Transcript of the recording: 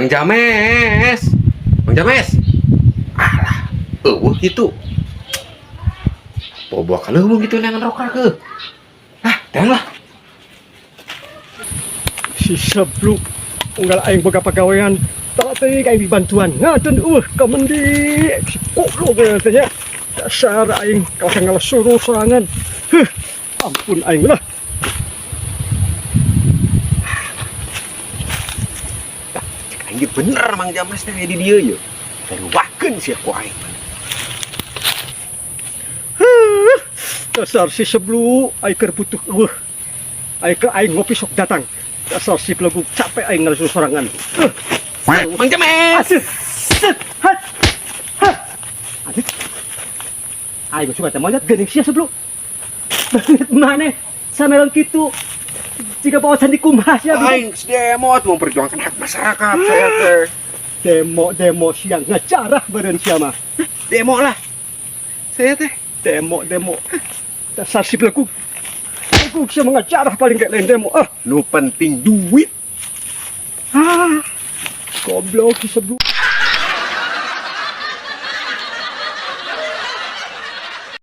Mang James. Mang James. Alah, euweuh kitu. Bawa kaleuweung gitu neangan rokrak heuh. Ah, teang lah. Si sebluk unggal aing boga pagawean tah teh aing dibantuan ngaden euweuh ka mendi si goblok teh nya. Dasar aing kawasan ngalah suruh sorangan. Huh, ampun aing lah. Cek aing ge bener Mang James teh di dieu ye. Taruwakeun sia ku aing. Huh, dasar si sebluk aing keur butuh euweuh. Aing ke aing ngopi sok datang. Dasar si belegu capek aing ngalah suruh sorangan. Huh. Mang James. Aduh, set, hat, hat. Aduh. Aing suka teh monyet geuning sia sebluk. Banget maneh samelon kitu. Jika bawa candi kumaha sia. Aing geus demo atuh memperjuangkan hak masyarakat saya teh. Demo-demo siang ngajarah beureun sia mah. Demo lah. Saya teh. Demo-demo. Dasar si belegu. Belegu sia mah ngajarah paling kayak lain demo. Ah, Nu penting duit. ah. Goblok si sebluk.